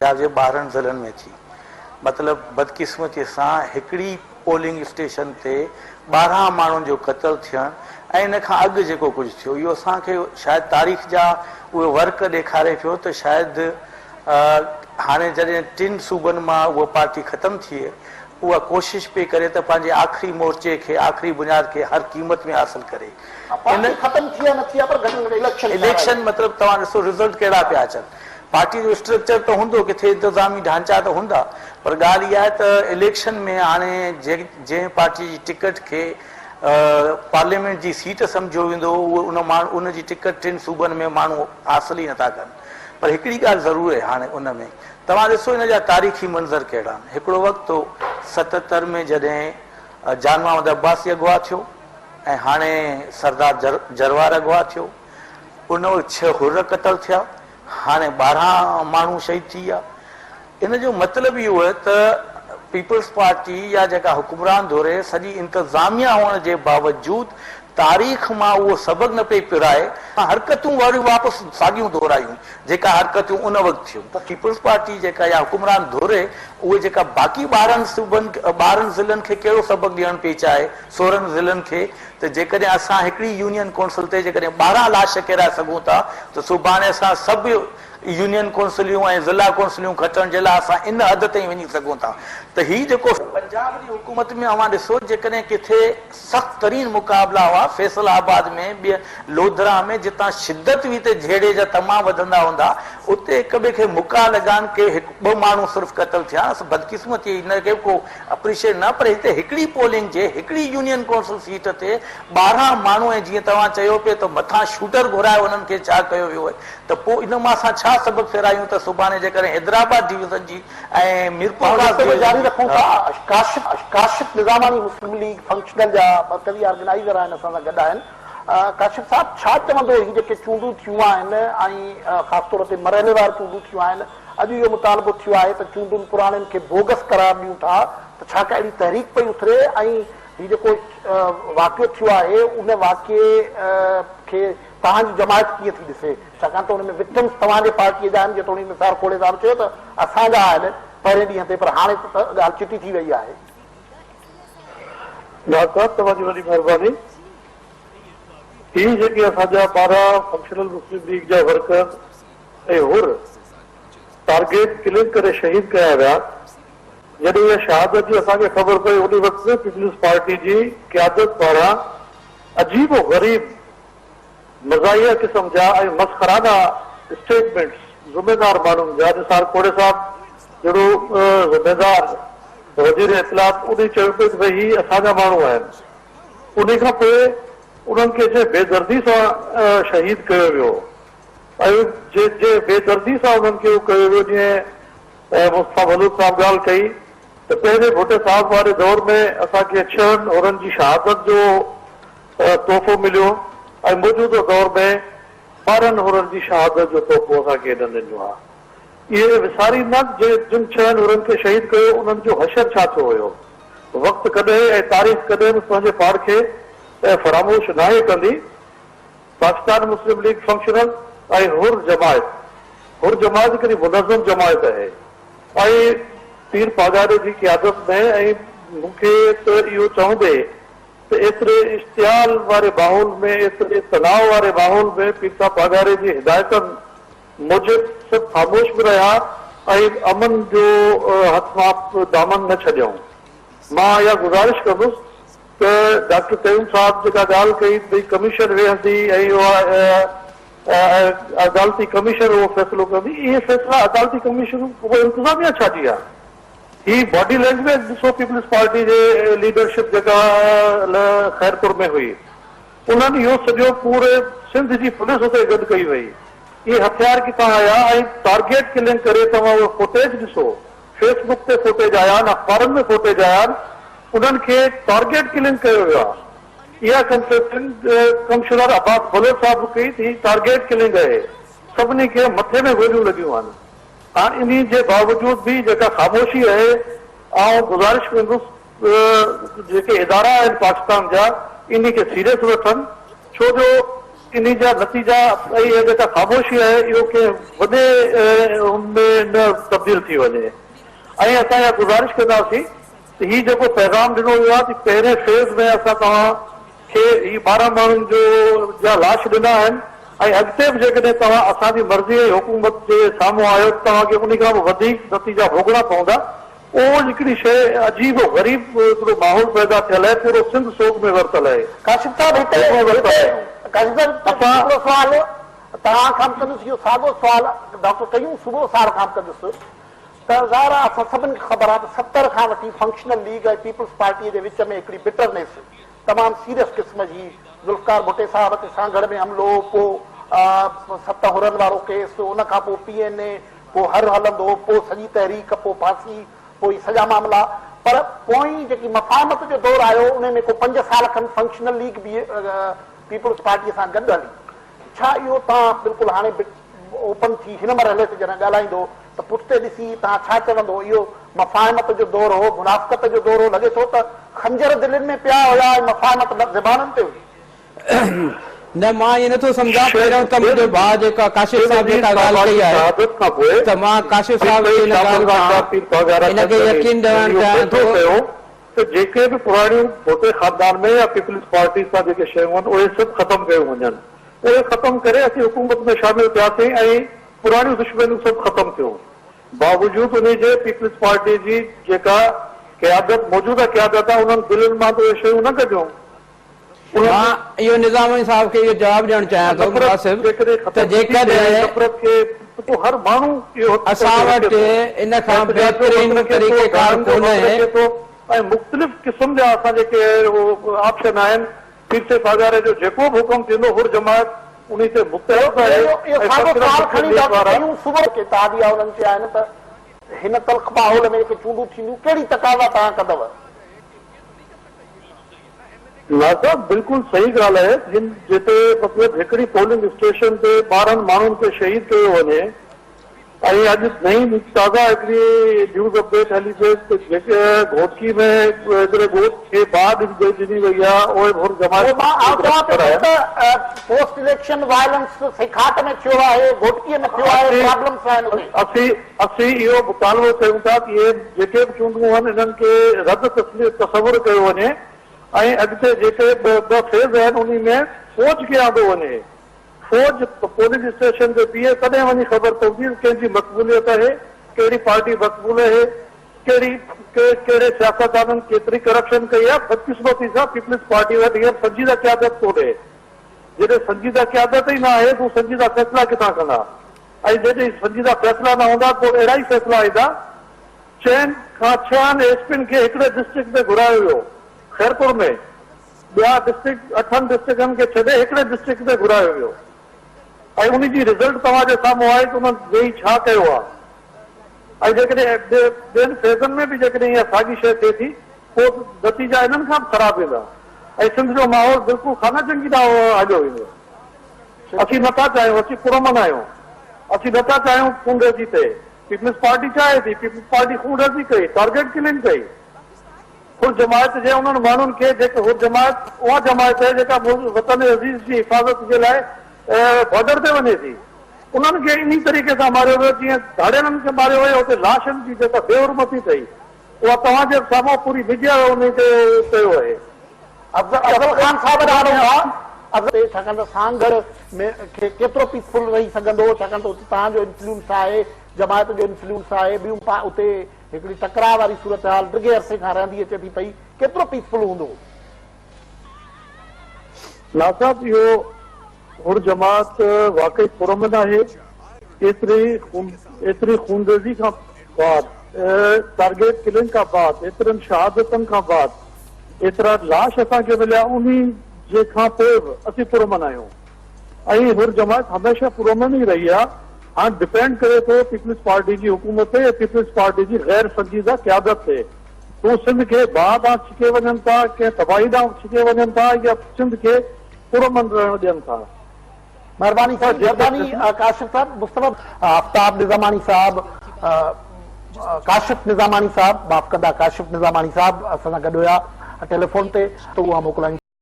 پنجاب جي 12 ضلعن ۾ ٿي. مطلب بدقسمتي سان هڪڙي پولنگ اسٽيشن تي 12 ماڻهن جو قتل ٿيڻ ۽ ان کان اڳ جيڪو ڪجهه ٿيو اهو اسان کي شايد تاريخ جا اهي ورق ڏيکاري پيو ته شايد هاڻي جڏهن ٽن صوبن مان اها پارٽي ختم ٿئي اها ڪوشش پئي ڪري ته پنهنجي آخري مورچي کي آخري بنياد کي هر قيمت ۾ حاصل ڪري. پارٽي ختم ٿي يا نه ٿي پر گهٽ ۾ گهٽ اليڪشن اليڪشن مطلب توهان ڏسو رزلٽ ڪهڙا پيا اچن. پارٽي جو اسٽرڪچر ته هوندو، ڪٿي انتظامي ڍانچا ته هوندا، پر ڳالهه اها آهي ته اليڪشن ۾ هاڻي جنهن پارٽي جي ٽڪيٽ کي پارليامينٽ جي سيٽ سمجهيو ويندو هو، اهو ان ماڻهو ان جي ٽڪيٽ ٽن صوبن ۾ ماڻهو حاصل ئي نٿا ڪن. پر هڪڙي ڳالهه ضرور آهي هاڻي ان ۾ توهان ڏسو ان جا تاريخي منظر ڪهڙا آهن. هڪڙو وقت هو 77 ۾ جڏهن جان محمد عباسي اغوا ٿيو ۽ هاڻي سردار جروار اغوا ٿيو. ان وقت ڇهه حر قتل ٿيا، هاڻي 12 ماڻهو شهيد ٿي ويا. ان جو مطلب اهو آهي ته پيپلز پارٽي يا جيڪا حڪمران ڌر آهي، سڄي انتظاميا هئڻ جي باوجود تاريخ مان اهو سبق نه پئي پرائي. حرڪتون وري واپس ساڳيون دهرايون، جيڪا حرڪتون ان وقت ٿيون. ته پيپلز پارٽي جيڪا يا حڪمران ڌر آهي، اهي جيڪا باقي 12 صوبن، 12 ضلعن کي ڪهڙو سبق ڏيڻ پئي چاهي، 16 ضلعن کي، ته جيڪڏهن اسان هڪڙي يونين ڪونسل تي جيڪڏهن 12 لاش ڪيرائي سگهون ٿا ته سڀاڻي اسان سڀ يونين ڪونسليون ۽ ضلع ڪونسليون کٽڻ جي لاء اسان ان حد تائين وڃي سگهون ٿا ته هي جيڪو پنجاب جي حڪومت ۾ اوهان ڏسو جيڪڏهن ڪٿي سخت ترين مقابلا هئا فيصل آباد ۾ ٻين لوڌرا ۾ جتان شدت هئي ته جهيڙي جا تمام وڌندا هوندا اتي هڪ ٻئي کي مڪا لڳان ڪي هڪ ٻه ماڻهو صرف قتل ٿيا بدقسمتي ان کي ڪو اپريشيٽ نه پر هتي هڪڙي پولنگ جي هڪڙي يونين ڪونسل سيٽ تي 12 ماڻهو ۽ جيئن توهان چيو پئي ته مٿان شوٽر گهرائي انهن کي ڇا ڪيو ويو آهي ته پوء ان مان اسان ڇا سبق ڦيرايون ته سڀاڻي جيڪڏهن حيدرآباد ڊويزن جي ۽ ميرپورخاص گفتگو جاري رکون ٿا ڪاشف ڪاشف نظاماڻي مسلم ليگ فنڪشنل جا مرڪزي آرگنائيزر آهن اسان سان گڏ آهن ڪاشف صاحب ڇا چوندو هي جيڪي چونڊون ٿيون آهن ۽ خاص طور تي مرحليوار چونڊون ٿيون آهن اڄ اهو مطالبو ٿيو آهي ته چونڊن پراڻين کي بوگس قرار ڏيون ٿا ته ڇا ڪا اهڙي تحريڪ پئي اٿري ۽ هي جيڪو واقعو ٿيو آهي ان واقعي کي توهان جي جماعت ڪيئن ٿي ڏسي ڇاڪاڻ ته ان ۾ وڪٽمز توهان جي پارٽيء جا آهن جيتوڻيڪ نثار کوڙي صاحب چيو ته اسان جا آهن پهرين ڏينهن تي پر هاڻي ته ڳالهه چٽي ٿي وئي آهي. ڊاڪٽر صاحب توهان جي وڏي مهرباني. هي جيڪي اسان جا 12 فنڪشنل مسلم ليگ جا ورڪر ۽ حر ٽارگيٽ ڪلنگ ڪري شهيد ڪيا ويا، جڏهن اها شهادت جي اسان کي خبر پئي انهي وقت به پيپلز پارٽي جي قيادت پاران عجيب و غريب مزاحيه قسم جا ۽ مسخرانه اسٽيٽمينٽس ذميدار ماڻهن جا نثار کوڙي صاحب جهڙو ذميدار وزير اطلاعات انهي چيو پئي ته ڀئي هي اسان جا ماڻهو آهن انهي کان پوء انهن کي جنهن بيدردي سان شهيد ڪيو ويو ۽ جنهن بي دردي سان انهن کي اهو ڪيو ويو جيئن مصطفيٰ بلوچ صاحب ڳالهه ڪئي ته پهرين ڀٽي صاحب واري دور ۾ اسان کي ڇهن حرن جي شهادت جو تحفو مليو ۽ موجوده دور ۾ 12 حرن جي شهادت جو تحفو اسان کي هنن ڏنو آهي. اهي وساري نه جن ڇهن حرن کي شهيد ڪيو انهن جو حشر ڇا ٿيو هيو. وقت ڪڏهن ۽ تاريخ ڪڏهن به پنهنجي پاڻ کي فراموش ناهي ڪندي. پاڪستان مسلم ليگ فنڪشنل ۽ حر جماعت، حر جماعت هڪڙي منظم جماعت آهي ۽ پير پاڳاري جي قيادت ۾ ۽ مون کي ته اهو چوندي ته ايتري اشتعال واري ماحول ۾ ايتري تناء واري ماحول ۾ پير صاحب پاڳاري جي هدايتن موجب سڀ خاموش به رهيا ۽ امن جو هٿ مان دامن نه ڇڏيائون. مان اها گذارش ڪندس ته ڊاڪٽر قيوم صاحب جيڪا ڳالهه ڪئي ته ڀئي ڪميشن ويهندي ۽ اها عدالتي ڪميشن اهو فيصلو ڪندي، اهي فيصلا عدالتي ڪميشن اها انتظاميا ڇا جي آهي؟ هي باڊي لينگويج ڏسو پيپلز پارٽي جي ليڊرشپ جيڪا خيرپور ۾ هئي انهن اهو سڄو پوري سنڌ جي پوليس اتي گڏ ڪئي وئي، اهي هٿيار ڪٿان آيا ۽ ٽارگيٽ ڪلنگ ڪري توهان اهي فوٽيج ڏسو فيس بڪ تي فوٽيج آيا آهن، اخبارن ۾ فوٽيج آيا آهن، انهن کي ٽارگيٽ ڪلنگ ڪيو ويو آهي. اها ڪنفيشن ڪمشنر عباس بلوچ صاحب به ڪئي ته هي ٽارگيٽ ڪلنگ آهي، سڀني کي مٿي ۾ گوليون لڳيون آهن. هاڻ انهي جي باوجود به جيڪا خاموشي آهي، آئون گذارش ڪندس ته جيڪي ادارا آهن پاڪستان جا انهي کي سيريس وٺن، ڇو جو انهي جا نتيجا ۽ اها جيڪا خاموشي آهي اهو ڪنهن وڏي ان ۾ نه تبديل ٿي وڃي ۽ اسان اها گذارش ڪنداسين ته هي جيڪو پيغام ڏنو ويو آهي ته پهرين فيز ۾ اسان توهان کي هي 12 ماڻهن جو جا لاش ڏنا آهن ۽ اڳتي به جيڪڏهن توهان اسان جي مرضي ۽ حڪومت جي سامهون آيو ته توهان کي انهي کان به وڌيڪ نتيجا ڀوڳڻا پوندا. اهو هڪڙي شيء عجيب و غريب هڪڙو ماحول پيدا ٿيل آهي پورو سنڌ سوڳ ۾ ورتل آهي. ڪاشف صاحب هتي سوڳ ۾ ورتل هتي آهيون. ڪاشف صاحب اسان. هڪڙو سوال توهان کان به ڪندس اهو ساڳو سوال ڊاڪٽر قيوم صوبو صاحب کان به ڪندس ته ظاهر آهي اسان سڀن کي خبر آهي ته 70 کان وٺي فنڪشنل ليگ ۽ پيپلز پارٽي جي وچ ۾ هڪڙي بٽرنيس تمام سيريس قسم جي ذوالفقار ڀٽي صاحب تي سانگهڙ ۾ حملو پوء ست حرن وارو ڪيس ان کان پوء پي اين اي پوء حر هلندو، پوء سڄي تحريڪ، پوء ڦاسي، پوء هي سڄا معاملا. پر پوئين جيڪي مفاهمت جو دور آيو، انهي ۾ ڪو پنج سال کن فنڪشنل ليگ به پيپلز پارٽيء سان گڏ هلي. ڇا اهو توهان بلڪل هاڻي به اوپن ٿي هن مرحلي تي جڏهن ڳالهائيندو ته پٺتي ڏسي توهان ڇا چوندو؟ اهو مفاهمت جو دور هو، منافقت جو دور هو، لڳي ٿو ته خنجر دلين ۾ پيا هيا ۽ مفاهمت زبانن تي هئي. نه مان ائين نٿو سمجهان پهريون ته منهنجو ڀاء جيڪا ڪاشف صاحب جيڪا ڳالهه ڪئي آهي ته مان ڪاشف صاحب جي ان ڳالهه کان ان کي يقين ڏيارڻ چاهيان ٿو. ته جيڪي به پراڻيون ڀٽي خاندان ۾ يا پيپلز پارٽي سان جيڪي شيون آهن اهي سڀ ختم ڪيون وڃن اهي ختم ڪري اسين حڪومت ۾ شامل ٿياسين ۽ پراڻيون دشمنيون سڀ ختم ٿيون باوجود انهي جي پيپلز پارٽي جي جيڪا قيادت موجوده قيادت آهي انهن دلين مان ته اهي شيون نه ڪڍيون. مان اهو نظاماڻي صاحب کي اهو جواب ڏيڻ چاهيان ٿو مناسب ته جيڪڏهن اسان وٽ ان کان بهترين طريقيڪار ڪونهي. ۽ مختلف قسم جا اسان جيڪي آپشن آهن پير سائين پاڳاري جو جيڪو به حڪم ٿيندو حر جماعت انهي تي متحد آهي اهو ۽ ساڳو فنڪشنل سوال مسلم کڻي ليگ ڊاڪٽر وارا. قيوم سومرو کي اتحادي انهن چيا آهن ته هن تلخ ماحول ۾ جيڪي چونڊون ٿينديون ڪهڙي تقاضا توهان ڪندؤ؟ لا صاحب بلڪل صحيح ڳالهه آهي جن جتي مطلب هڪڙي پولنگ اسٽيشن تي 12 ماڻهن کي شهيد ڪيو وڃي ۽ اڄ نئين تازه هڪڙي نيوز اپڊيٽ هلي پئي ته جيڪي گهوٽڪي ۾ هڪڙي ڳوٺ کي باهه ڏني وئي آهي اهي به حر جماعت اهو مان آئون جي چوان پيو گرفتار آهن. ته پوسٽ اليڪشن وائلنس سيکاٽ ۾ ٿيو آهي گهوٽڪي ۾ ٿيو آهي پرابلمس آهن اتي. اسين اسين اهو مطالبو ڪيون ٿا ته اهي جيڪي به چونڊون آهن انهن کي رد تصور ڪيو وڃي ۽ اڳتي جيڪي ٻه فيز آهن انهي ۾ فوج کي آندو وڃي. فوج پولنگ اسٽيشن تي بيهي تڏهن وڃي خبر پوندي ته ڪنهن جي مقبوليت آهي، ڪهڙي پارٽي مقبول آهي، ڪهڙي ڪهڙي سياستدانن ڪيتري ڪرپشن ڪئي آهي. بدقسمتي سان پيپلز پارٽي وٽ هينئر سنجيده قيادت ڪونهي. جڏهن سنجيده قيادت ئي نه آهي ته هو سنجيده فيصلا ڪٿان ڪندا ۽ جڏهن سنجيده فيصلا نه هوندا پوء اهڙا ئي فيصلا ايندا. چئن کان ڇهن ايس پين کي هڪڙي ڊسٽرڪٽ ۾ گهرايو ويو، خيرپور ۾ ٻيا ڊسٽرڪٽ اٺن ڊسٽرڪٽن کي ڇڏي هڪڙي ڊسٽرڪٽ ۾ گهرايو ويو ۽ ان جي رزلٽ توهان جي سامهون آهي ته انهن ويهي ڇا ڪيو آهي ۽ جيڪڏهن ٻين فيزن ۾ به جيڪڏهن اها ساڳي شيء ٿئي ٿي پوء نتيجا انهن کان به خراب ايندا ۽ سنڌ جو ماحول بلڪل خانه جنگي ڏانهن هليو ويندو. اسين نٿا چاهيون، اسين پرامن آهيون، اسين نٿا چاهيون خونريزي ٿئي. پيپلز پارٽي چاهي ٿي، پيپلز پارٽي خونريزي ڪئي، ٽارگيٽ ڪلنگ ڪئي. حر جماعت جي انهن ماڻهن کي جيڪي حر جماعت اها جماعت آهي جيڪا وطن عزيز جي حفاظت جي لاء بارڊر تي وڃي ٿي، انهن کي انهي طريقي سان ماريو ويو جيئن ڌاڙيلن کي ماريو ويو، اتي لاشن جي جيڪا بي حرمتي ٿي اها توهان جي سامهون پوري ميڊيا انهي تي ڪيو آهي. افضل خان صاحب ڏانهن ها افضل ڇاڪاڻ ته سانگهڙ ۾ کي ڪيترو پيسفل رهي سگهندو ڇاڪاڻ ته اتي توهان جو انفلوئنس آهي جماعت جو انفلوئنس آهي ٻيون اتي هڪڙي ٽڪراء واري صورتحال ڊگهي عرصي کان رهندي اچي ٿي پئي ڪيترو پيسفل هوندو؟ لا صاحب اهو حر جماعت واقعي پرامن آهي ايتري ايتري خونريزي کان بعد ٽارگيٽ ڪلنگ کان بعد ايترن شهادتن کان بعد ايترا لاش اسان کي مليا انهي جي کان پوء به اسين پرامن آهيون ۽ حر جماعت هميشه پرامن ئي رهي آهي هاڻ ڊپينڊ ڪري ٿو پيپلز پارٽي جي حڪومت تي ۽ پيپلز پارٽي جي غير سنجيده قيادت تي هو سنڌ کي باهه ڏانهن ڇڪي وڃن ٿا ڪنهن تباهي ڏانهن ڇڪي وڃن ٿا يا سنڌ کي پرامن رهڻ ڏين ٿا. مھرباني سائين مھرباني ڪاشف صاحب مصطفيٰ آفتاب نظاماڻي صاحب ڪاشف نظاماڻي صاحب معاف ڪندا ڪاشف نظاماڻي صاحب اسان سان گڏ ھيا ٽيليفون تي ته اها موڪلائين.